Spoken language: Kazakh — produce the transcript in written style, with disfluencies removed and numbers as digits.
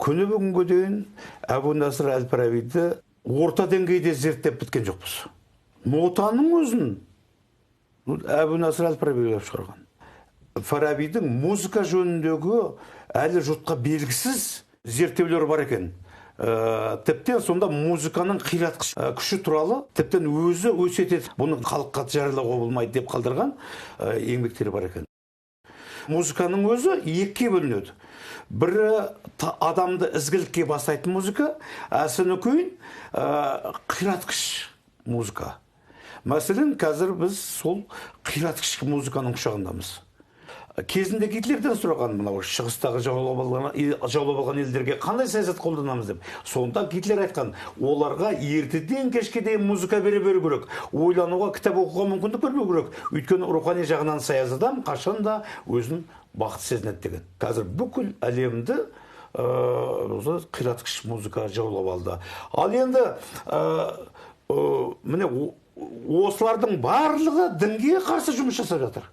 Күні бүгінге дейін Әбу Насыр әл-Фарабиді орта деңгейде зерттеп біткен жоқпыз. Нотаның өзін Әбу Насыр әл-Фараби ойлап шығарған. Фарабидің музыка жөніндегі әлі жұртқа белгісіз зерттеулері бар екен. Тіптен сонда музыканың қиратқыш күші туралы тіптен өзі өсиет етіп, бұны халыққа жариялауға болмайды деп қалдырған еңбектері бар екен. Музыканың өзі екіге бөлінеді. Бірі адамды ізгілікке бастайтын музыка, әсіні күйін қиратқыш музыка. Мәселен, қазір біз сол қиратқыш музыканың құшағындамыз. Кезінде Гитлерден сұраған, мынау шығыстағы жаулап алған елдерге қандай саясат қолданамыз деп. Сонда Гитлер айтқан, оларға ертеден кешке дейін музыка бере беру керек, ойлануға, кітап оқуға мүмкіндік бермеу керек. Өйткені рухани жағынан саяз адам қашан да өзін бақытты сезінеді деген. Қазір бүкіл әлемді қиратқыш музыка жаулап алды. Ал енді міне осылардың барлығы дінге қарсы жұмыс жасап жатыр.